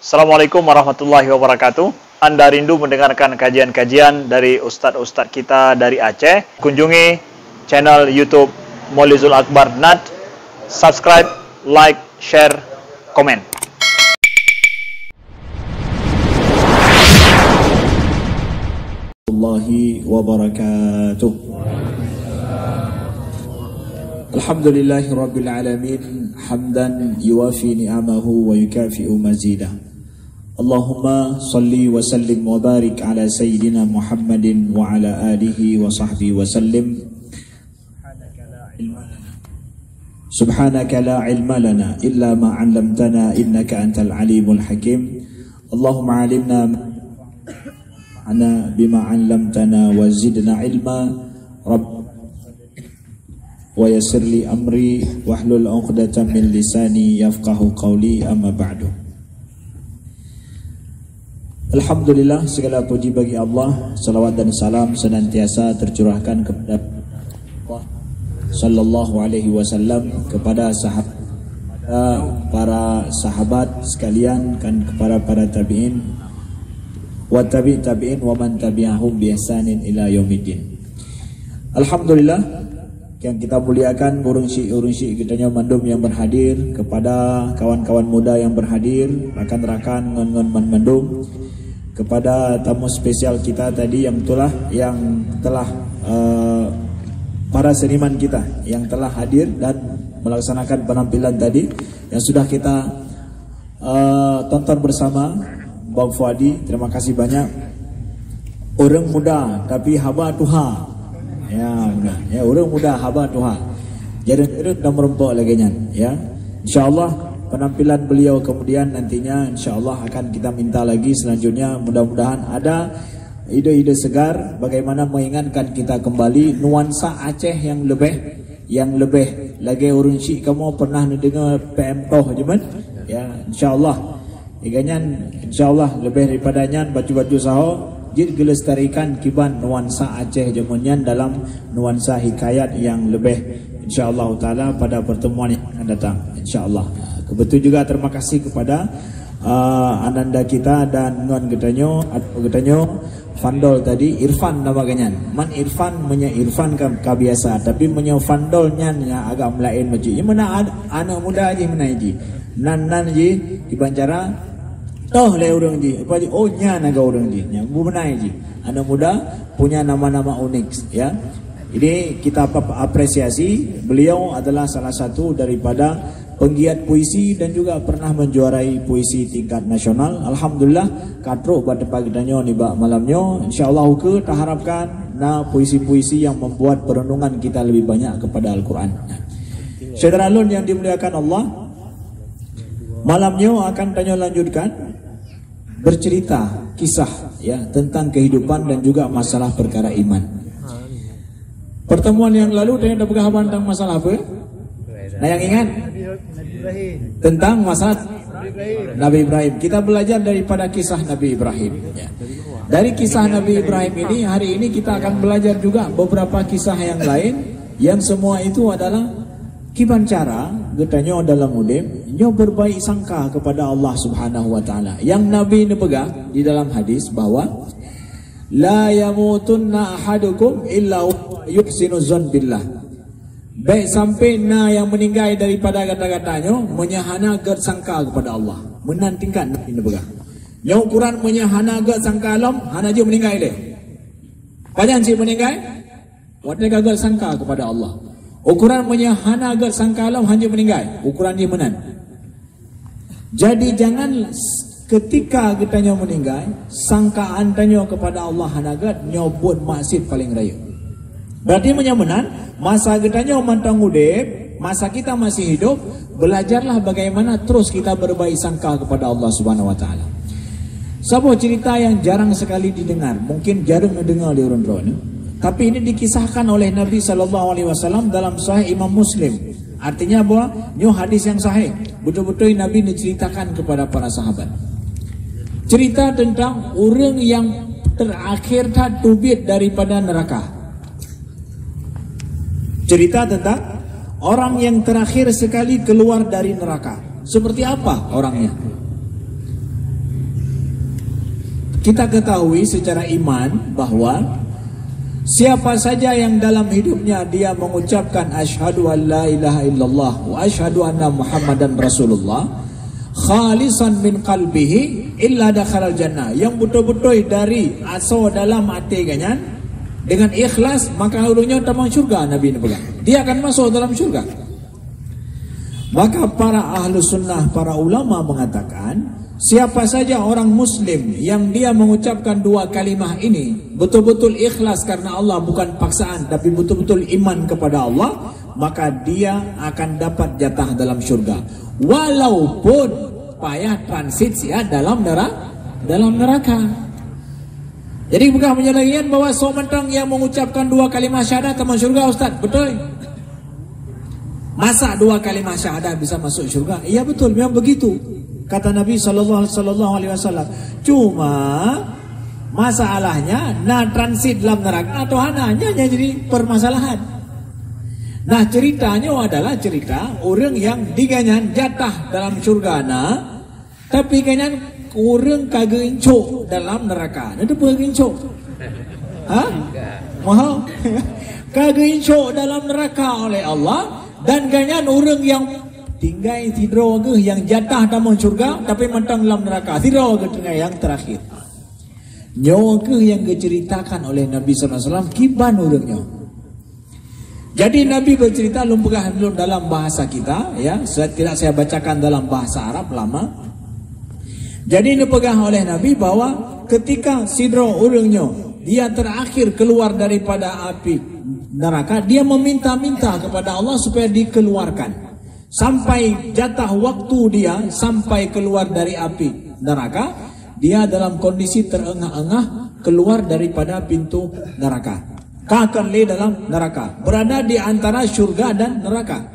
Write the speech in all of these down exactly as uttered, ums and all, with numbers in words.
Assalamualaikum warahmatullahi wabarakatuh. Anda rindu mendengarkan kajian-kajian dari ustaz-ustaz kita dari Aceh? Kunjungi channel YouTube Molizul Akbar Nat. Subscribe, like, share, komen. Warahmatullahi wabarakatuh. Alhamdulillahirabbil alamin, hamdan yuwafi ni'amahu wa yukafi'u mazidah. Allahumma salli wa sallim wa barik ala sayyidina Muhammadin wa ala alihi wa sahbihi wa sallim. Subhanaka la ilma lana illa ma 'allamtana innaka antal alimul hakim. Allahumma 'allimna ma yanfa'una bima 'allamtana wa zidna ilma. Rabb wa yassir li amri wahlul 'uqdatam min lisani yafqahu qawli, amma ba'du. Alhamdulillah, segala puji bagi Allah, salawat dan salam senantiasa tercurahkan kepada Allah sallallahu alaihi wasallam, kepada sahab-, para sahabat sekalian, kan, kepada para tabi'in, wa tabi' tabi'in, wa man tabi'ahum bi ihsanin ila yaumiddin. Alhamdulillah, yang kita muliakan, ureueng syik-ureueng syik geutanyoe mandum yang berhadir, kepada kawan-kawan muda yang berhadir, rakan-rakan ngon, ngon man mandum, kepada tamu spesial kita tadi yang telah, yang telah, eh, para seniman kita yang telah hadir dan melaksanakan penampilan tadi yang sudah kita Eh, tonton bersama, Bang Fuadi, terima kasih banyak. Ureueng muda tapi haba tuha. Ya, ya, ureueng muda haba tuha. Jareueng-jareueng dan meureumpok lagèe nyan, ya. Insya Allah, penampilan beliau kemudian nantinya, insya Allah, akan kita minta lagi selanjutnya. Mudah-mudahan ada ide-ide segar bagaimana mengingatkan kita kembali nuansa Aceh yang lebih, yang lebih lagèe ureueng syik kamoe pernah neudeungoe P M Toh jameun. Ya, insya Allah. Lagèe nyan, insya Allah, lebih daripada nyan, bacut-bacut saho, jeuet geulestarikan kiban nuansa Aceh jameun nyan dalam nuansa hikayat yang lebih, insya Allah taala, pada pertemuan yang akan datang, insya Allah. Kebetulan juga terima kasih kepada, uh, ananda kita dan ngon geutanyoe, atau geutanyoe, Fandol tadi, Irfan nama geuh nyan. Man Irfan, meunyoe Irfan kan ka biasa, tapi meunyoe Fandol nyan nyang agak meulaén bacut. Nyan meunan ad-, aneuk muda jih meunan jih. Nan, nan jih, kiban cara, toh lé ureueng jih. Apa jih? Oh, nyan agak ureueng jih. Nyan meunan jih. Aneuk muda punya nama-nama unik, ya. Jadi, kita ap-, apresiasi, beliau adalah salah satu daripada penggiat puisi dan juga pernah menjuarai puisi tingkat nasional. Alhamdulillah, ka trok bak teumpat geutanyoe nibak malam nyoe. Insya Allah, ukeue taharapkan na puisi-puisi yang membuat perenungan kita lebih banyak kepada Al-Quran. Syedara lôn yang dimuliakan Allah, malam nyoe akan tanyoe lanjutkan bercerita kisah, ya, tentang kehidupan dan juga masalah perkara iman. Pertemuan yang lalu, teuingat tapeugah haba tentang masalah apa? Nah, yang ingat? Tentang masalah Nabi Ibrahim. Kita belajar daripada kisah Nabi Ibrahim. Ya. Dari kisah Nabi Ibrahim ini, hari ini kita akan belajar juga beberapa kisah yang lain, yang semua itu adalah kiban cara geutanyoe dalam udeb nyoe berbaik sangka kepada Allah Subhanahu wa Taala. Yang Nabi neupeugah di dalam hadis bahwa, "La yamutunna ahadukum illa huwa yuhsinu zon billah." Bèk sampai na nyang meuninggai daripada gata-gata nyoe meunyoe hana gèt sangka kepada Allah. Meunan tingkat Nabi neupeugah. Nyoe ukuran meunyoe hana gèt sangka lom, hana jeuet meuninggai lé. Pajan cit meuninggai? Watèe ka gèt sangka kepada Allah. Ukuran meunyoe hana gèt sangka lom, hana jeuet meuninggai. Ukuran jih meunan. Jadi, jangan s-, ketika geutanyoe meuninggai, sangkaan tanyoe kepada Allah hana gèt, nyoe buet maksiet paleng rayeuk. Berarti meunyoe meunan, masa geutanyoe mantong udeb, masa kita masih hidup, belajarlah bagaimana terus kita berbaik sangka kepada Allah Subhanahu wa Taala. Saboh cerita yang jarang sekali didengar, mungkin jarang didengar di ureueng droeneuh, tapi ini dikisahkan oleh Nabi sallallahu alaihi wasallam dalam Sahih Imam Muslim. Artinya bahwa nyoe hadis yang sahih. Betul-betul Nabi menceritakan kepada para sahabat. Cerita tentang ureueng yang terakhir that teubiet daripada neraka. Cerita tentang orang yang terakhir sekali keluar dari neraka. Seperti apa orangnya? Kita ketahui secara iman bahwa siapa saja yang dalam hidupnya dia mengucapkan asyhadu an la ilaha illallah wa asyhadu anna Muhammadan Rasulullah khalisan min qalbihi illa dakhalal jannah, yang beutôi-beutôi dari asoe dalam até geuh nyan dengan ikhlas, maka ureuëng nyoe tamong syurga, Nabi neupeugah. Dia akan masuk dalam syurga. Maka para ahlu sunnah, para ulama mengatakan, siapa saja orang muslim yang dia mengucapkan dua kalimah ini betul-betul ikhlas karena Allah, bukan paksaan, tapi betul-betul iman kepada Allah, maka dia akan dapat jatah dalam syurga, walaupun payah transit siat dalam nera-, dalam neraka. Jadi peugah meunyoe lagée nyan bahwa soe mantong nyang mengucapkan dua kalimah syahadat tamong syurga, Ustaz. Beutôi? Masa dua kalimah syahadat bisa masuk syurga? Iya betul, memang begitu. Kata Nabi sallallahu, sallallahu alaihi wasallam. Cuma masalahnya na transit dalam neraka atau hana, nyan nyang jadi permasalahan. Nah, ceritanya adalah cerita orang yang diganyan jatah dalam syurga na, tapi geuh nyan ureuëng ka geuincok dalam neraka. Nyan tu peue geuincok? Ha? Maha? Ka geuincok dalam neraka oleh Allah, dan geuh nyan ureuëng nyang tinggai sidroe geuh nyang jatah tamong syurga, tapi mantong lam neraka. Sidroe geuh tinggai nyang terakhir. Nyoe geuh nyang geuceritakan oleh Nabi sallallahu alaihi wasallam kiban ureuëng nyoe. Jadi Nabi bercerita, lôn peugah lôn dalam bahasa kita, ya, saya, tidak saya bacakan dalam bahasa Arab lama. Jadi neupeugah oleh Nabi bahwa ketika sidroe ureuëng nyoe dia terakhir keluar daripada api neraka, dia meminta-minta kepada Allah supaya dikeluarkan. Sampai jatah waktu dia sampai keluar dari api neraka, dia dalam kondisi terengah-engah keluar daripada pintu neraka. Ka kon lé dalam neraka, berada di antara syurga dan neraka.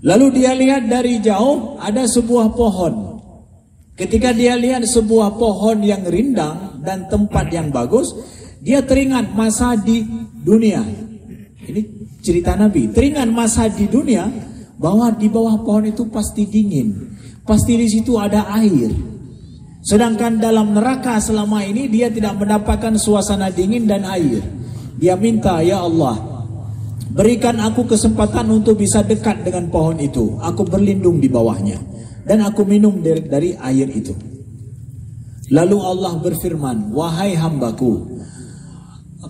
Lalu dia lihat dari jauh ada sebuah pohon. Ketika dia lihat sebuah pohon yang rindang dan tempat yang bagus, dia teringat masa di dunia. Ini cerita Nabi. Teringat masa di dunia bahwa di bawah pohon itu pasti dingin, pasti di situ ada air. Sedangkan dalam neraka selama ini dia tidak mendapatkan suasana dingin dan air. Dia minta, "Ya Allah, berikan aku kesempatan untuk bisa dekat dengan pohon itu. Aku berlindung di bawahnya dan aku minum dari, dari air itu." Lalu Allah berfirman, "Wahai hambaku,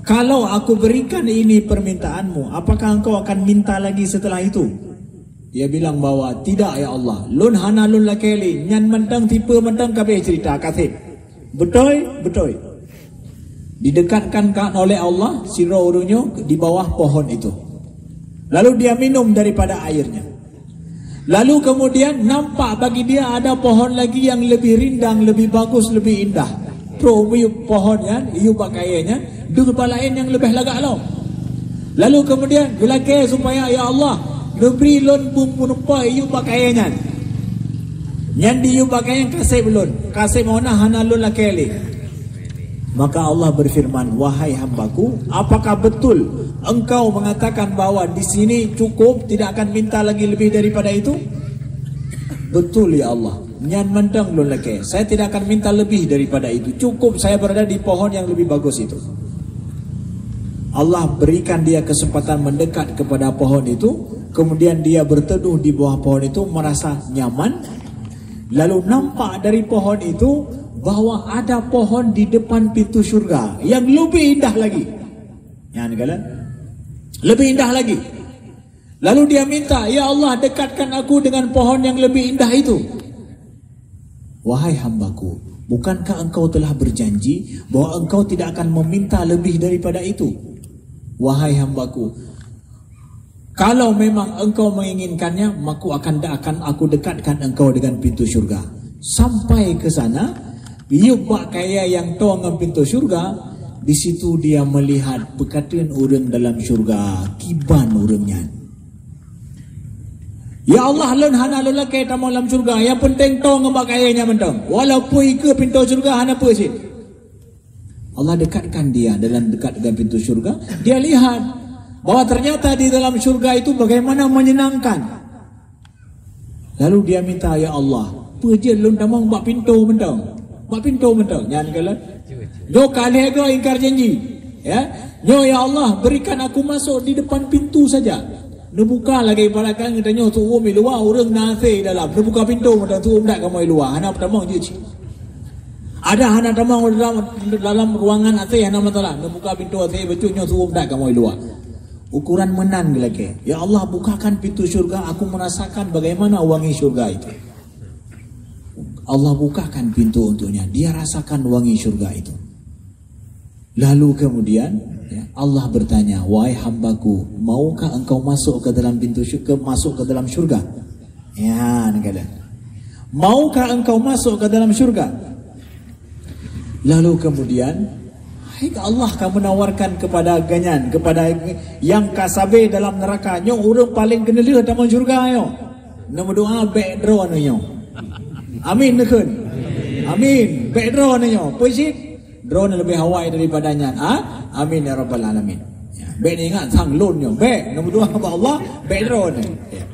kalau aku berikan ini permintaanmu, apakah engkau akan minta lagi setelah itu?" Dia bilang bahwa, "Tidak, ya Allah, lôn hana lôn lakée lé, nyan mantong tipe mantong kabeh cerita kaseb." Beutôi, beutôi. Didekatkan kan oleh Allah sidroe ureuëng nyoe di bawah pohon itu. Lalu dia minum daripada airnya. Lalu kemudian nampak bagi dia ada pohon lagi yang lebih rindang, lebih bagus, lebih indah. Trok miyueb pohon nyan, iyueb bak kayée nyan, di teumpat laén nyang leubeh lagak lom. Lalu kemudian geulakée supaya, "Ya Allah, neubri lôn bumeunupa iyueb bak kayée nyan." Nyan diyueb bak kayée nyan kaseb lôn, kaseb mona hana lôn lakée lé. Maka Allah berfirman, "Wahai hambaku, apakah betul engkau mengatakan bahwa di sini cukup, tidak akan minta lagi lebih daripada itu?" "Betul, ya Allah. Nyan mantong lôn lakée. Saya tidak akan minta lebih daripada itu. Cukup saya berada di pohon yang lebih bagus itu." Allah berikan dia kesempatan mendekat kepada pohon itu, kemudian dia berteduh di bawah pohon itu, merasa nyaman. Lalu nampak dari pohon itu bahwa ada pohon di depan pintu syurga yang lebih indah lagi. Nyan kan? Lebih indah lagi. Lalu dia minta, "Ya Allah, dekatkan aku dengan pohon yang lebih indah itu." "Wahai hambaku, bukankah engkau telah berjanji bahwa engkau tidak akan meminta lebih daripada itu? Wahai hambaku, kalau memang engkau menginginkannya, maka akan, akan aku dekatkan engkau dengan pintu syurga." Sampai ke sana, iyueb bak kayée nyang toe ngon pintu syurga, di situ dia melihat peukateun ureuëng dalam syurga, kiban ureuëng nyan. "Ya Allah, lôn hana lôn lakée tamong lam syurga, nyang penting toe ngon bak kayée nyan mantong. Walaupun ikeue pintu syurga hana peue cit." Allah dekatkan dia dalam dekat dengan pintu syurga, dia lihat bahwa ternyata di dalam syurga itu bagaimana menyenangkan. Lalu dia minta, "Ya Allah, peue jeuet lôn tamong bak pintu mantong?" Bak pintoe mantong nyan kalon. Nyoe ka lhèe goe ingkar janji. Ya. Nyoe, "Ya Allah, berikan aku masuk di depan pintu saja." Neubuka lagèe ibarat kata nyoe su'um i luwa, ureueng na asèe dalam. Neubuka pintoe mantong, su'um that kamoe i luwa. Hana tamong jeuet cit. Ada hana tamong dalam, dalam ruangan asèe, hana masalah. Neubuka pintoe asèe bacut, nyoe su'um that kamoe i luwa. Ukuran meunan geulakèe. "Ya Allah, bukakan pintu syurga, aku merasakan bagaimana wangi syurga itu." Allah bukakan pintu untuknya, dia rasakan wangi syurga itu. Lalu kemudian, ya, Allah bertanya, "Wahai hambaku, maukah engkau masuk ke dalam pintu syurga, masuk ke dalam syurga?" Ya, negara. "Maukah engkau masuk ke dalam syurga?" Lalu kemudian, hai Allah ka menawarkan kepada ganyan, kepada yang ka sabe dalam neraka, nyoe ureueng paling keuneulheueh tamong syurga nyoe. Neumeudoa bèk droeneuh nyoe. Amin neukheun. Amin. Bèk droeneuh nyoe. Peue cit? Droeneuh leubeh awai daripada nyan. Ah? Amin ya rabbal alamin. Ya, bèk neuingat sang lôn nyoe. Bèk neumeudoa bak Allah, bèk droeneuh. Ya.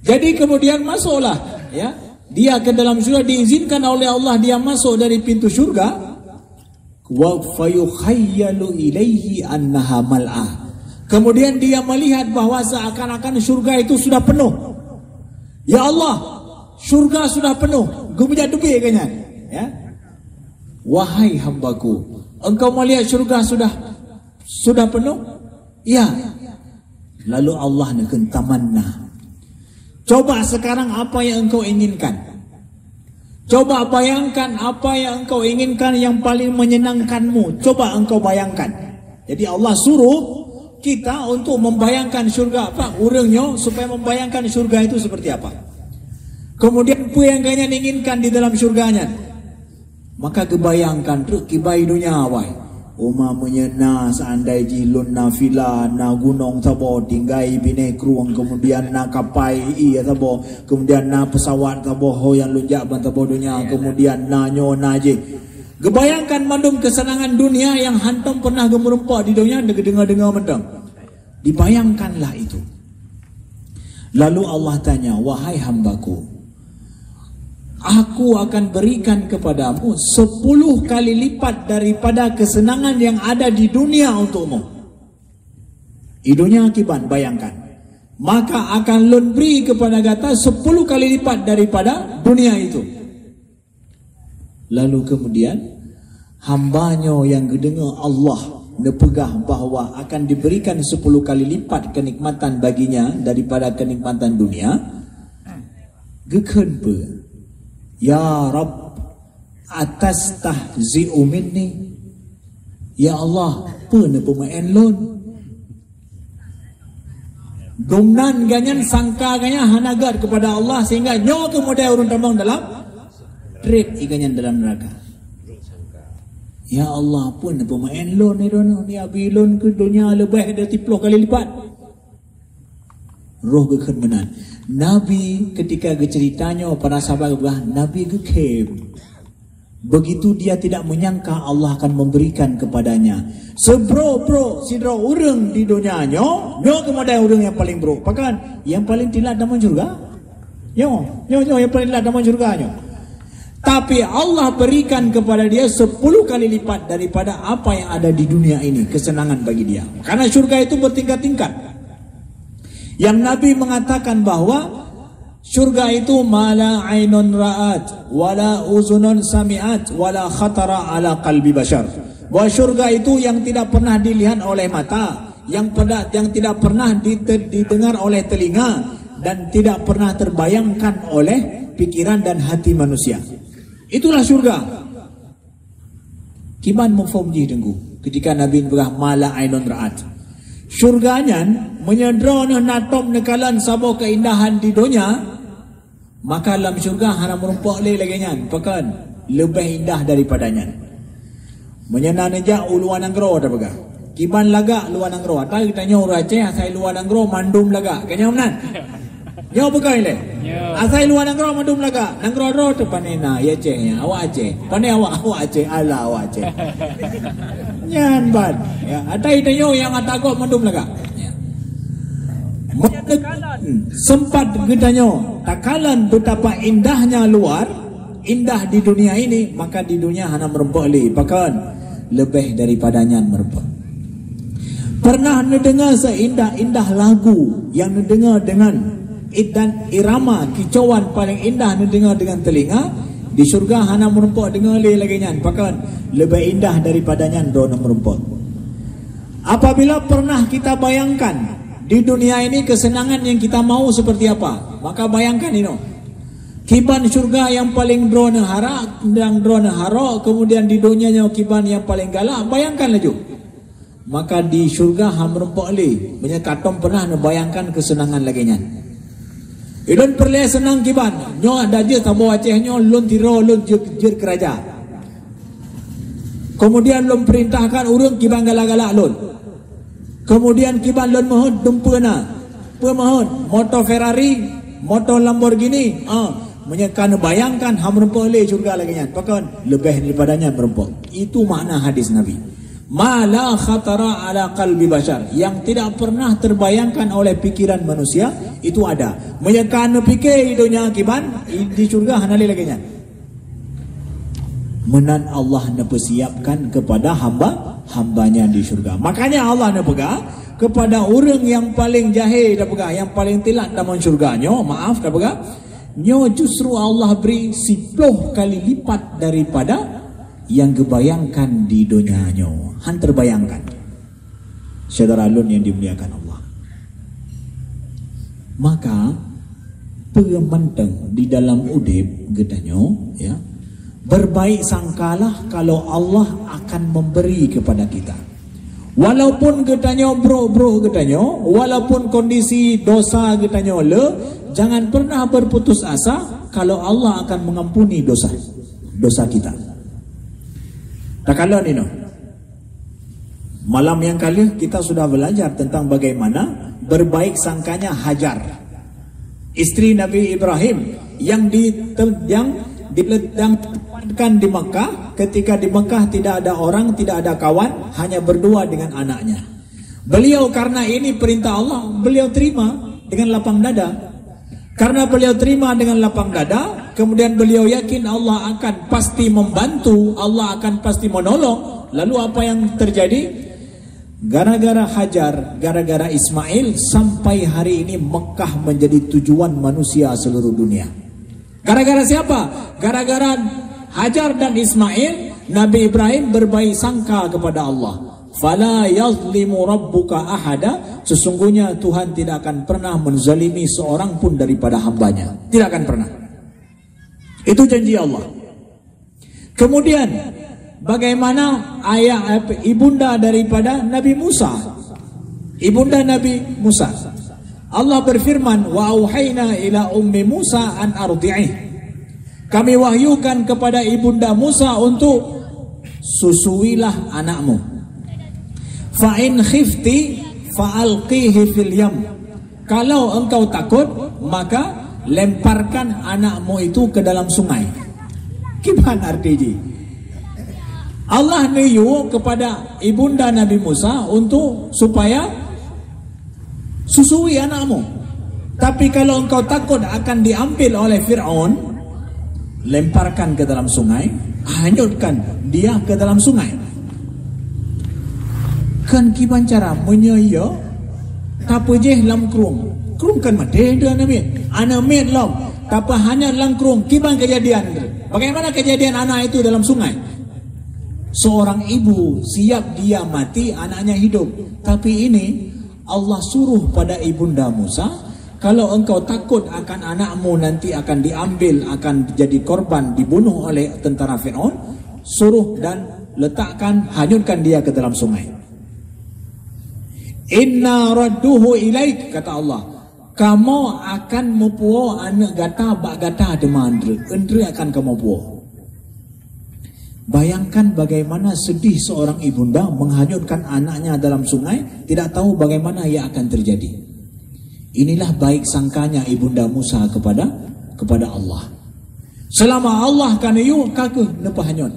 Jadi kemudian masuklah, ya. Dia ke dalam syurga, diizinkan oleh Allah dia masuk dari pintu syurga. Wa fayukhayyalu ilaihi annaha mal'a. Kemudian dia melihat bahwa seakan-akan syurga itu sudah penuh. "Ya Allah, syurga sudah penuh." Geumeujak teubiet keu nyan, ya. "Wahai hambaku, engkau melihat syurga sudah, sudah penuh?" "Ya." Lalu Allah neukheun, "Tamanna." Coba sekarang apa yang engkau inginkan. Coba bayangkan apa yang engkau inginkan yang paling menyenangkanmu. Coba engkau bayangkan. Jadi Allah suruh kita untuk membayangkan syurga, apa, ureueng nyoe supaya membayangkan syurga itu seperti apa. Kemudian peue yang kalian inginkan di dalam syurga nyan? Maka geubayangkan treuk kiban donya awai. Uma meunyoe na seandai jih lôn na vila, na gunong saboh tinggai binéh krueng, kemudian na kapai ie saboh, kemudian na pesawat saboh ho nyang lôn jak ban saboh donya, kemudian na nyoe na jih. Geubayangkan mandum keuseunangan dunia nyang hantom pernah geumeurumpok di donya, geudeungoe-deungoe mantong. Dibayangkanlah itu. Lalu Allah tanya, "Wahai hambaku, Aku akan berikan kepadamu sepuluh kali lipat daripada kesenangan yang ada di dunia untukmu." Di dunia kiban, bayangkan. "Maka akan lôn beri kepada gata sepuluh kali lipat daripada dunia itu." Lalu kemudian, hamba nyoe nyang geudeungoe Allah neupeugah bahwa akan diberikan sepuluh kali lipat kenikmatan baginya daripada kenikmatan dunia, geukheun peue? "Ya Rabb, atastahzi'u minni?" Ya Allah, peue neupeumeu'en lôn? Dumnan ganyan sangka ganyan hana gét kepada Allah sehingga nyoe keuh modai ureuëng tamong dalam treb iganyan dalam neraka. Ya Allah, peue neupeumeu'en lôn ni droeneuh ni, abi lôn keu donya leubeh dari tiplôh kali lipat. Roh geukheun meunan. Nabi ketika geucerita nyoe, para sahabat geupeugah, Nabi geukhem. Begitu dia tidak menyangka Allah akan memberikan kepadanya. Sebrok-brok sidroe ureuëng di donya nyoe, nyoe keuh modai ureuëng nyang paling brok. Pakon? Nyang paling tilat dalam syurga. Nyoe, nyoe, nyoe nyang paling tilat dalam syurga nyoe. Tapi Allah berikan kepada dia sepuluh kali lipat daripada apa yang ada di dunia ini, kesenangan bagi dia. Karena syurga itu bertingkat-tingkat. Yang Nabi mengatakan bahwa syurga itu ma la ainun ra'at, wa la uzunun sami'at, wa la khatara ala qalbi bashar. Bahwa syurga itu yang tidak pernah dilihat oleh mata, yang pernah, yang tidak pernah dite-, didengar oleh telinga, dan tidak pernah terbayangkan oleh pikiran dan hati manusia. Itulah syurga. Kiban muphom jih Teungku, ketika Nabi peugah ma la ainun ra'at. Syurga nyan, meunyoe droeneuh na tom neukalon saboh keindahan di donya, maka lam syurga hana meurumpok lé lagée nyan, pakon? Leubeh indah daripada nyan. Meunyoe na neujak u luwa nanggroe tapeugah. Kiban lagak luwa nanggroe. Ata geutanyoe ureuëng Aceh asai luwa nanggroe mandum lagak. Ka nyoe meunan? Nyoe bukan ilée. Asai luwa nanggroe mandum lagak. Nanggroe droe teuh pané na, ya Aceh nyan. Awak Aceh. Pané awak, awak Aceh. Alah awak Aceh. Nyan ban. Ya, ata geutanyoe nyang ata gob mandum lagak. Ya. Sempat geutanyoe takalon betapa indahnya luar, Indah di dunia ini, maka di dunia hana meureumpok lé. Pakon? Leubeh daripada nyan meureumpok. Pernah neudeungoe seindah-indah lagu nyang neudeungoe deungon dan irama kicauan paléng indah neudeungoe deungon teulinga, di syurga hana meureumpok deungoe lé lagée nyan. Pakon? Leubeh indah daripada nyan droeneuh meureumpok. Apabila pernah kita bayangkan di dunia ini kesenangan yang kita mau seperti apa, maka bayangkan inoe. Kiban syurga nyang paléng droeneuh harap, nyang droeneuh harok, kemudian di donya nyoe kiban nyang paléng galak, bayangkan laju. Maka di syurga hana meureumpok lé, meunyoe katom pernah neubayangkan kesenangan lagée nyan. Ulôn peureulée seunang kiban, nyoe ada jeuet saboh Aceh nyoe lôn tiroe lôn jeuet, jeuet keuraja. Kemudian lôn perintahkan ureuëng kiban galak-galak lôn. Kemudian kiban lôn meuheuet dumpeue na. Peue meuheuet? Moto Ferrari, moto Lamborghini. Ah, meunyoe ka neubayangkan hana meureumpok lé syurga lagée nyan. Pakon? Leubeh daripada nyan meureumpok. Itu makna hadis Nabi. Ma la khatara ala qalbi bashar, yang tidak pernah terbayangkan oleh pikiran manusia, itu ada. Meunyoe ka neupike di donya kiban, di syurga hana lé lagée nyan. Meunan Allah neupeusiapkan kepada hamba-hambanya di syurga. Makanya Allah neupeugah kepada ureuëng nyang paléng jahé, tapeugah nyang paléng teulat tamong syurga nyoe, maaf tapeugah, nyoe justru Allah bri siploh kali lipat daripada nyang geubayangkan di donya nyoe. Han teubayangkan. Syedara lôn nyang dimuliakan Allah. Maka, peue mantong di dalam udeb geutanyoe, ya, berbaik sangkalah kalau Allah akan memberi kepada kita. Walaupun geutanyoe brok-brok geutanyoe, walaupun kondisi dosa geutanyoe le, jangan pernah berputus asa kalau Allah akan mengampuni dosa, dosa kita. Takalon inoe. Malam nyang ka lheueh kita sudah belajar tentang bagaimana berbaik sangkanya Hajar, isteri Nabi Ibrahim yang di-, yang diletakkan di Mekah. Ketika di Mekah tidak ada orang, tidak ada kawan, hanya berdua dengan anaknya. Beliau, karena ini perintah Allah, beliau terima dengan lapang dada. Karena beliau terima dengan lapang dada, kemudian beliau yakin Allah akan pasti membantu, Allah akan pasti menolong. Lalu apa yang terjadi? Gara-gara Hajar, gara-gara Ismail, sampai hari ini Mekah menjadi tujuan manusia seluruh dunia. Gara-gara siapa? Gara-gara Hajar dan Ismail, Nabi Ibrahim berbaik sangka kepada Allah. Fala yazlimu rabbuka ahada, sesungguhnya Tuhan tidak akan pernah menzalimi seorang pun daripada hambanya. Tidak akan pernah. Itu janji Allah. Kemudian, bagaimana ayah, eh, ibunda daripada Nabi Musa? Ibunda Nabi Musa. Allah berfirman, "Wa auhayna ila ummi Musa an ardi'ih." Kami wahyukan kepada ibunda Musa untuk susuilah anakmu. "Fa in khifti fa alqihi fil yam." Kalau engkau takut, maka lemparkan anakmu itu ke dalam sungai. Kiban arti jih? Allah neuyue kepada ibunda Nabi Musa untuk supaya susui anakmu. Tapi kalau engkau takut akan diambil oleh Firaun, lemparkan ke dalam sungai, hanyutkan dia ke dalam sungai. Kan kiban cara meunyoe iya tapeujeh lam krueng. Krueng kan maté deuh aneuk miet. Aneuk miet lom tapeuhanyot lam krueng. Kiban kejadian tu? Bagaimana kejadian anak itu dalam sungai? Seorang ibu siap dia mati anaknya hidup. Tapi ini Allah suruh pada ibunda Musa, "Kalau engkau takut akan anakmu nanti akan diambil, akan jadi korban, dibunuh oleh tentara Firaun, suruh dan letakkan, hanyutkan dia ke dalam sungai." "Inna radduhu ilaik," kata Allah. "Kamoe akan meupuwoe aneuk gata bak gata teuma, Andrew. Andrew akan kamoe puwoe." Bayangkan bagaimana sedih seorang ibunda menghanyutkan anaknya dalam sungai, tidak tahu bagaimana yang akan terjadi. Inilah baik sangkanya ibunda Musa kepada, kepada Allah. Selama Allah ka neuyue, ka keuh neupeuhanyot.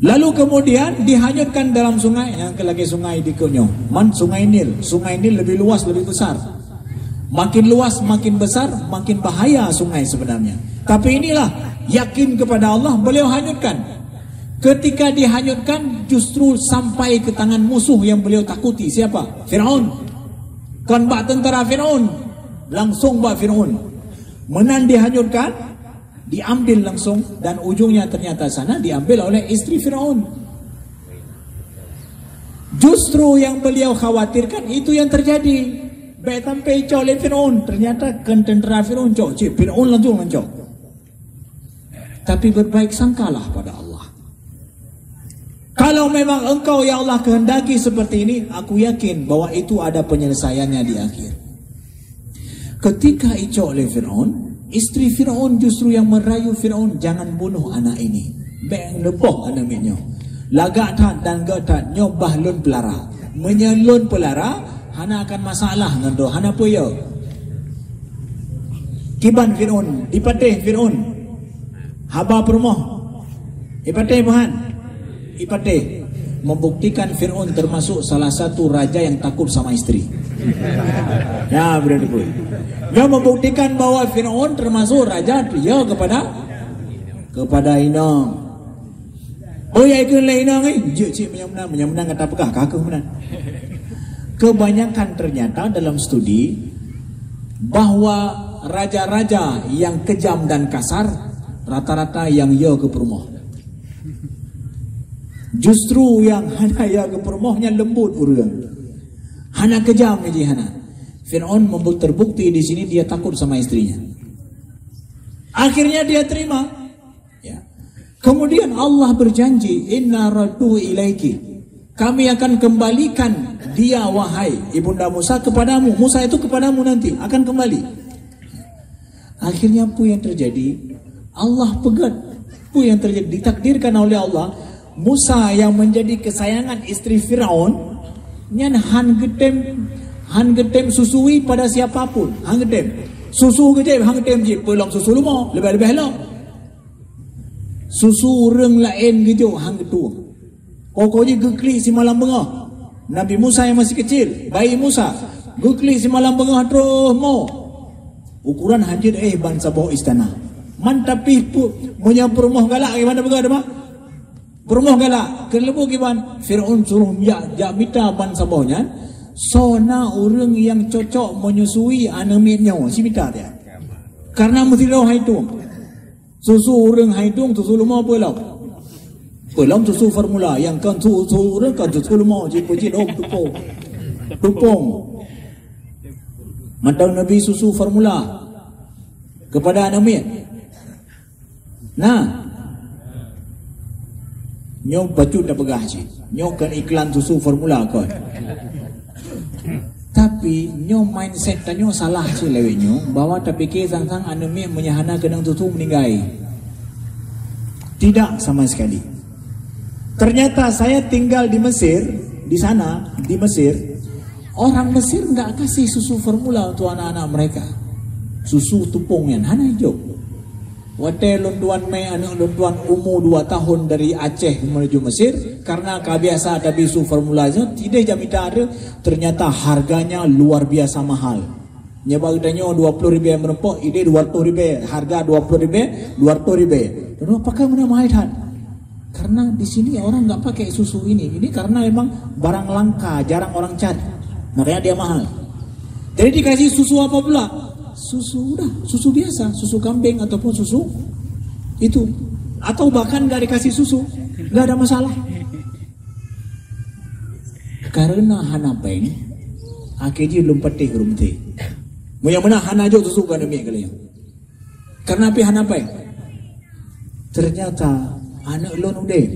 Lalu kemudian dihanyutkan dalam sungai, nyang keu lagée sungai dikeue nyoe. Man Sungai Nil. Sungai Nil lebih luas, lebih besar. Makin luas, makin besar, makin bahaya sungai sebenarnya. Tapi inilah Yakin kepada Allah, beliau hanyutkan. Ketika dihanyutkan, justru sampai ke tangan musuh yang beliau takuti. Siapa? Firaun. Kon bak tentara Firaun, langsung bak Firaun. Meunan dihanyutkan, diambil langsung, dan ujungnya ternyata sana diambil oleh istri Firaun. Justru yang beliau khawatirkan itu yang terjadi. Bèk sampai icok lé Firaun, ternyata kon tentara Firaun cok, cit Firaun langsung cok. Tapi berbaik sangkalah pada Allah. Kalau memang Engkau, ya Allah, kehendaki seperti ini, aku yakin bahwa itu ada penyelesaiannya di akhir. Ketika icok lé Firaun, istri Firaun justru yang merayu Firaun, "Jangan bunuh anak ini. Bèk neuboh aneuk miet nyoe. Lagak that dan gèt that, nyoe bah lôn peulara. Meunyoe lôn peulara, hana akan masalah ngon droe, hana peue." Kiban Firaun, dipatéh Firaun. Haba peurumoh. Ipatéh buhan. Ipatéh. Membuktikan Firaun termasuk salah satu raja yang takut sama istri. Ya, betul betul. Dia membuktikan bahwa Firaun termasuk raja dia kepada kepada inong. Oh, ya, ikut lé inong, eh. Jeuet cit meunyoe meunan, meunyoe meunan gata peugah, ka kheueh meunan. Kebanyakan ternyata dalam studi bahwa raja-raja yang kejam dan kasar rata-rata yang ya keu peurumoh. Justru yang hana ya keu peurumoh nyan lembut ureueng. Hana kejam jih hana. Firaun membu-, terbukti di sini dia takut sama istrinya. Akhirnya dia terima. Ya. Kemudian Allah berjanji, "Inna radduhu ilaiki." Kami akan kembalikan dia, wahai Ibunda Musa, kepadamu. Musa itu kepadamu nanti akan kembali. Akhirnya apa yang terjadi? Allah peugah apa yang terjadi, ditakdirkan oleh Allah. Musa yang menjadi kesayangan istri Firaun, nyan han geutem, han geutem susui pada siapapun, han geutem. Susu geutem, han geutem jih, peulom susu leumo, leubeh-leubeh lom. Susu ureueng laén geujok han geutueng. Pokok jih geuklik simalam beungoh. Nabi Musa yang masih kecil, bayi Musa, geuklik simalam beungoh troh mo. Ukuran hanjeuet éh ban saboh istana. Man tapi pu-, meunyoe peurumoh galak, gimana peugah teuma? Peurumoh galak, keuleubeh kiban Firaun suruh jak, jak mita ban saboh nyan, soe na ureueng nyang cocok menyusui aneuk miet nyoe, si mita dia. Karena meusidroe hai tueng. Susu ureueng hai tueng, susu leumo peulom. Peulom susu formula, nyang kon su-, susu ureueng kon susu leumo, jipeucit hom tupông. Tupông. Mantong Nabi susu formula kepada aneuk miet. Nah. Nyoe bacut tapeugah cit. Nyoe kon iklan susu formula kon. Tapi nyoe mindset tanyoe salah cit lewat nyoe, bahwa tapike sang-sang aneuk miet meunyoe hana keunong susu meninggai. Tidak sama sekali. Ternyata saya tinggal di Mesir, di sana, di Mesir, orang Mesir nggak kasih susu formula untuk anak-anak mereka. Susu tupông nyan hana jok. Watèe lôn tuan mè aneuk lôn tuan umu dua tahun dari Aceh menuju Mesir, karena ka biasa tabi su formula nyoe, tideh jamita ada, ternyata harganya luar biasa mahal. Nyoe bak geutanyoe dua puluh ribèe meureumpok, ideh dua ratus ribèe, harga dua puluh ribèe, dua ratus ribèe. Lalu, apakah benar mahal that? Karena di sini orang nggak pakai susu ini. Ini karena memang barang langka, jarang orang cari. Makanya dia mahal. Jadi dikasih susu apa pula? Susu udah, susu biasa, susu kambing ataupun susu itu. Atau bahkan nggak dikasih susu, nggak ada masalah. Karena hana péng, akhé jih lôn patéh ureueng maté. Meunyoe meunan hana jok susu keu aneuk miet kalian. Karena pih hana péng. Ternyata aneuk lôn udeb.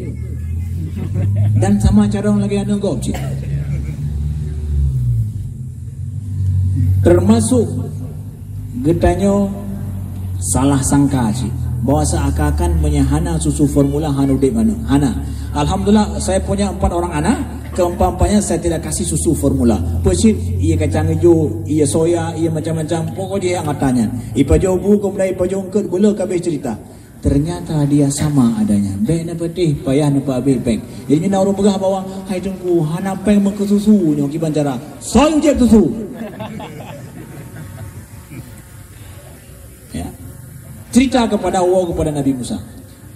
Dan sama carông lagèe aneuk gob cit. Termasuk geutanyoe salah sangka cit, bahwa seakan-akan meunyoe hana susu formula hana udeb aneuk. Hana. Alhamdulillah, saya punya empat orang anak. Keempat-empatnya saya tidak kasih susu formula. Peucit, ie kacang ijo, ie soya, ie macam-macam. Pokok jih nyang ata nyan. Ipajoh bu, kemudian ipajoh eungkôt, beuleuh ka habéh cerita. Ternyata dia sama adanya. Bèk neupatéh, payah neupeuabéh péng. Jadi, na ureueng peugah bahwa, "Hai Teungku, hana péng meukeu susu nyoe, kiban cara?" Soe ujeb susu. Ya. Cerita kepada, woe kepada Nabi Musa,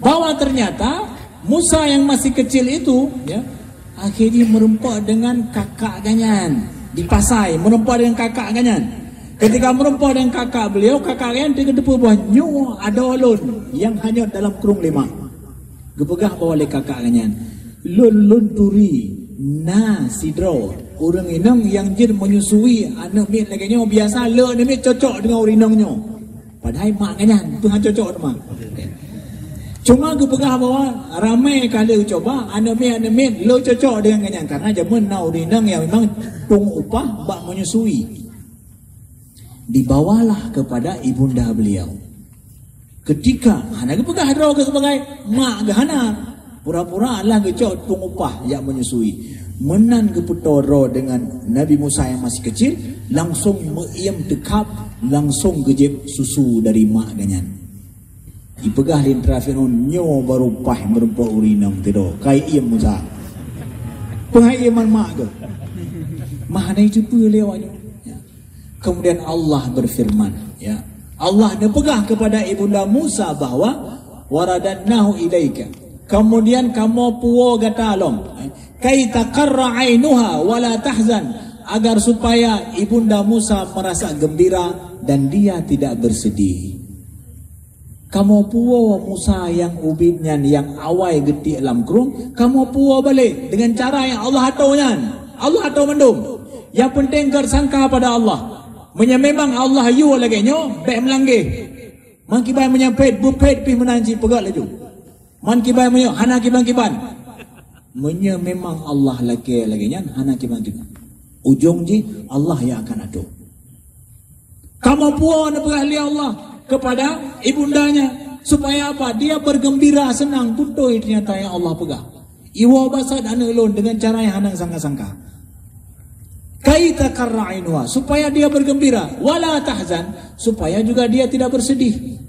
bahwa ternyata Musa yang masih kecil itu, ya, akhirnya meureumpok dengan kakak geuhnyan di pasai, meureumpok dengan kakak geuhnyan. Ketika meureumpok dengan kakak beliau, kakak geuhnyan teuka teupeue bahwa nyoe adoe lôn nyang hanyot dalam krueng lé mak. Geupeugah bahwa lé kakak geuhnyan, "Lôn, lôn turi na sidroe ureuëng inong nyang jeuet menyusui aneuëk miet lagée nyoe, biasa le aneuëk miet cocok deungon ureuëng inong nyoe." Padahai mak geuhnyan peue han cocok teuma. Cuma geupeugah bahwa ramé ka lheueh cuba, aneuëk miet-aneuëk miet le cocok deungon geuhnyan, karena jameun na ureuëng inong nyang memang tueng upah bak menyusui. Dibawalah kepada ibunda beliau. Ketika hana geupeugah droe keu sebagai mak geuh, hana, pura-pura lah geucok tueng upah jak menyusui. Meunan geupeutoe droe deungon Nabi Musa nyang masih kecil, langsung meuiem teukab, langsung geujieb susu dari mak geuhnyan. Ipeugah lé teuntra Firaun, "Nyoe barô paih meureumpok ureuëng inong teudoe, ka iem Musa." Peue hai iem mak geuh? Mah hana jiteupeue lé awaknyoe. Ya. Kemudian Allah berfirman, ya. Allah neupeugah kepada ibunda Musa bahwa, "Waradannahu ilaika." Kemudian kamoe puwoe gata lom, "Kai taqarra ainuha wa la tahzan," agar supaya ibunda Musa merasa gembira dan dia tidak bersedih. Kamoe puwoe Musa nyang ubit nyan nyang awai geutiek lam krueng, kamoe puwoe balek dengan cara nyang Allah ato nyan. Allah ato mandum. Nyang penting gét sangka pada Allah. Meunyoe memang Allah yue lagée nyoe, bék meulanggeh. Man kiban meunyoe phét, beuphet pih meunan cit peugét laju. Man kiban meunyoe hana kiban-kiban. Meunyoe memang Allah lakée lagée nyan, hana kiban-kiban. Ujong jih Allah nyang akan atur. Kamoe puwoe neupeugah lé Allah kepada ibundanya, supaya apa? Dia bergembira, senang, beutôi ternyata nyang Allah peugah. Iwoe basat aneuëk lôn dengan cara nyang hana sangka-sangka. Kai taqarra ainuha, supaya dia bergembira, wala tahzan, supaya juga dia tidak bersedih.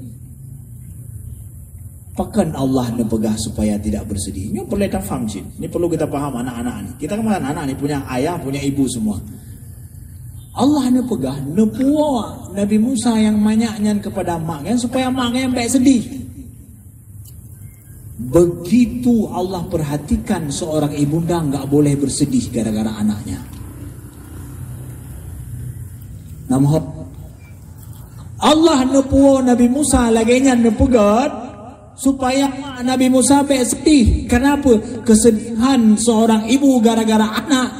Pakon Allah neupeugah supaya tidak bersedih? Nyoe peureulée tafaham cit. Ini perlu kita paham anak-anak ni. Kita kan anak-anak ni punya ayah, punya ibu semua. Allah neupeugah, neupuwoe Nabi Musa nyang manyak nyan kepada mak geuhnyan supaya mak geuhnyan bék sedih. Begitu Allah perhatikan seorang ibunda enggak boleh bersedih gara-gara anaknya. Namun Allah neupuwoe Nabi Musa lagée nyan neupeugét supaya mak Nabi Musa bék sedih. Kenapa? Kesedihan seorang ibu gara-gara anak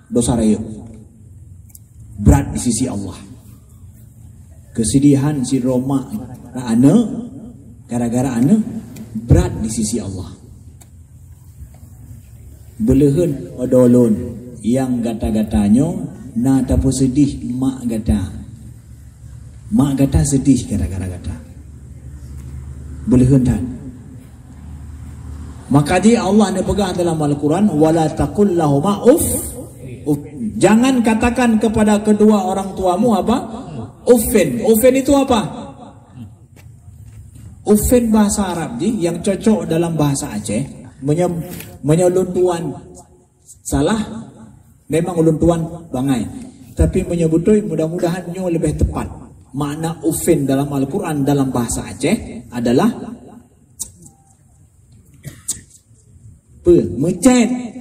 dosa rayeuk. Brat di sisi Allah. Kesedihan sidroe mak gara-gara aneuëk, gara-gara aneuëk, brat di sisi Allah. Beuleuheun adoe lôn nyang gata-gata nyoe na tapeuseudeh mak gata. Mak gata seudeh gara-gara gata. Beuleuheun that. Maka di Allah neupeugah dalam Al-Quran, "Wala taqul lahuma uff, uff." Jangan katakan kepada kedua orang tuamu apa? Uffin. Uffin itu apa? Uffin bahasa Arab jih, yang cocok dalam bahasa Aceh. Meunyoe, meunyoe lôn tuan salah, memang ulôn tuan bangai. Tapi meunyoe beutôi, mudah-mudahan nyoe leubeh tepat. Makna uffin dalam Al-Quran dalam bahasa Aceh adalah peue? Meucét.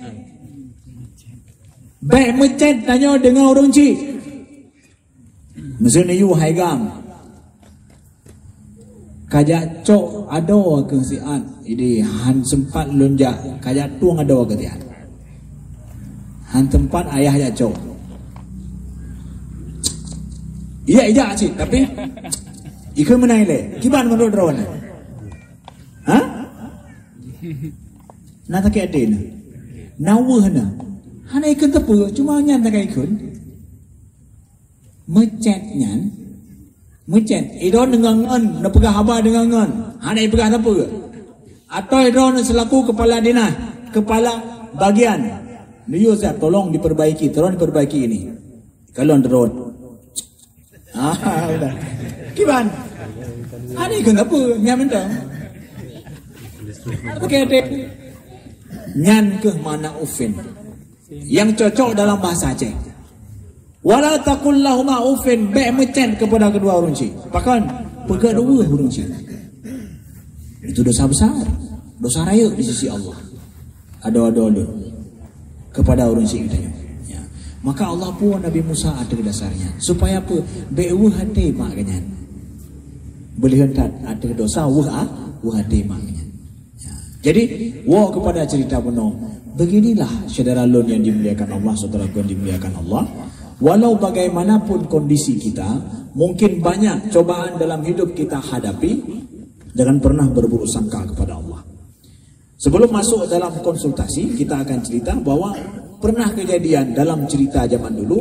Bék meucét tanyoe deungon ureuëng chik. Meuseu neuyue hai gam. Kajak cok adoe keu siat. Jadi han sempat lôn jak, kajak tueng adoe keu siat. Han sempat ayah jak cok. Iya, ijak cit, tapi ikheun meunan ilée. Kiban meunurot droeneuh? Ha? Na sakét até na. Na weueh na. Hana ikheun teupeu, cuma nyan takai ikheun. Meucét nyan, meucét. Idon deungon ngon, neupeugah haba deungon ngon. Hana ipeugah sapeue. Atau idon selaku kepala dinas, kepala bagian. Neuyue siat, tolong diperbaiki, tolong diperbaiki ini. Kalon droen. Ah, udah. Kiban. Hana ikheun sapeue, nyan mantong. Oke, dek. Nyan keuh makna uffin. Yang cocok dalam bahasa Aceh. Wala taqul lahuma uffin, bék meucét kepada kedua ureuëng chik. Pakon? Peugah dua ureuëng chik. Itu dosa besar, dosa rayeuk di sisi Allah. Adoe-adoe lôn kepada ureuëng syiek geutanyoe. Ya. Maka Allah puwoe Nabi Musa ateueh dasar nyan. Supaya apa? Bék weueh até mak geuh nyan. Beuleuheun that ateueh dosa weueh a-, weueh até mak geuh nyan. Ya. Jadi, woe kepada cerita bunoe. Beginilah syedara lôn yang dimuliakan Allah, saudara lôn yang dimuliakan Allah. Walau bagaimanapun kondisi kita, mungkin banyak cobaan dalam hidup kita hadapi, jangan pernah berburuk sangka kepada Allah. Sebelum masuk dalam konsultasi, kita akan cerita bahwa pernah kejadian dalam cerita zaman dulu,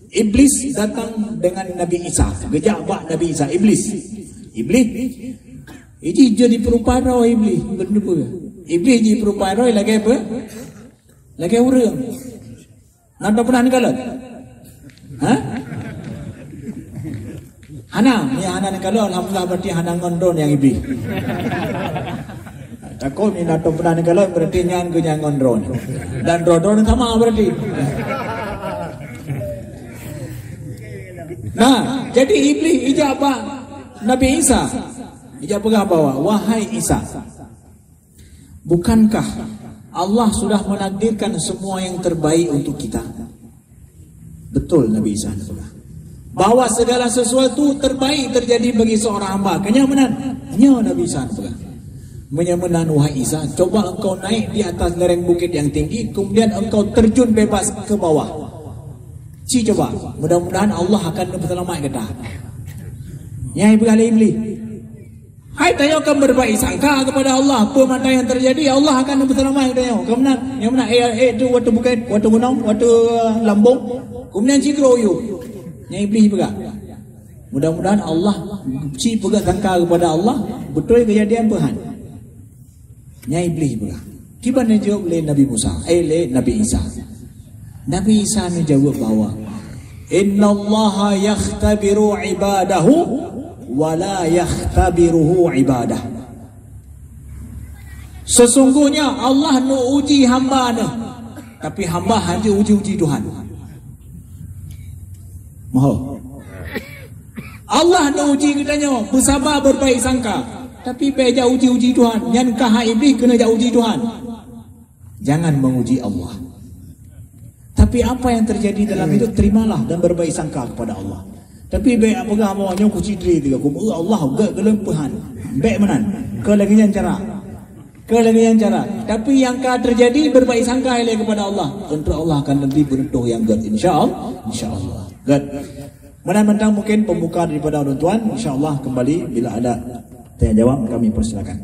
Iblis datang dengan Nabi Isa, geujak bak Nabi Isa, Iblis. Iblis, iji jadi perupa roh Iblis, beuneue. Iblis jadi perupa roh lagée apa? Lagée ureuëng. Na teupeuna neukalon? Ha? Hana, ya hana neukalon, alhamdulillah berarti hana ngon droe nyang Iblis. Takot ni na teupeuna neukalon berarti nyan keu nyang ngon droe. Dan droe-droe sama berarti. Nah, jadi Iblis ijak bak Nabi Isa. Ijak peugah bahwa, "Wahai Isa, bukankah Allah sudah menakdirkan semua yang terbaik untuk kita?" Betul Nabi Isa peugah bahwa segala sesuatu terbaik terjadi bagi seorang hamba. Kenyamanan, nyo Nabi Isa peugah. Meunyo meunan, wahai Isa, coba engkau naik di atas lereng bukit yang tinggi, kemudian engkau terjun bebas ke bawah. Ci coba, mudah-mudahan Allah akan neupeusalamat gata. Nyai peugah lé Iblis. Hai tanyoe kan berbaik sangka kepada Allah, apa mata yang terjadi, Allah akan neupeusalamat tanyoe. Keunan, nyang meunan, eh, eh, tu waktu bukét, waktu gunong, waktu, eh, lambong. Kemudian ci keudroe yue. Nyang Iblis peugah. Mudah-mudahan Allah, ci peugah sangka kepada Allah, beutôi kejadian peuhan. Nyang Iblis peugah. Kiban neujaweueb lé Nabi Musa, eh, lé Nabi Isa. Nabi Isa neujaweueb bahwa, "Innallaha yakhtabiru ibadahu wa la yakhtabiruhu ibadah." Sesungguhnya Allah neuuji hamba Neuh, tapi hamba hana uji-uji Tuhan. Moho. Allah neuuji geutanyoe, beusaba berbaik sangka. Tapi bék jak uji-uji Tuhan. Nyan ka hai Iblis keuneuk jak uji Tuhan. Jangan menguji Allah. Tapi apa yang terjadi dalam hidup, terimalah dan berbaik sangka kepada Allah. Tapi bék peugah bahwa nyoe kuci diri tiga, ku, "Eh, Allah, gak geleng peuhan." Bék meunan. Keu lagée nyan cara. Keu lagée nyan cara. Tapi nyang ka terjadi, berbaik sangka ilée kepada Allah. Untuk Allah akan nanti beruntung yang gét. Insya Allah. Insya Allah. Gét. Meunan mantong mungkin pembuka daripada ulôn tuan. Insya Allah kembali bila ada tanya jawab kami persilakan.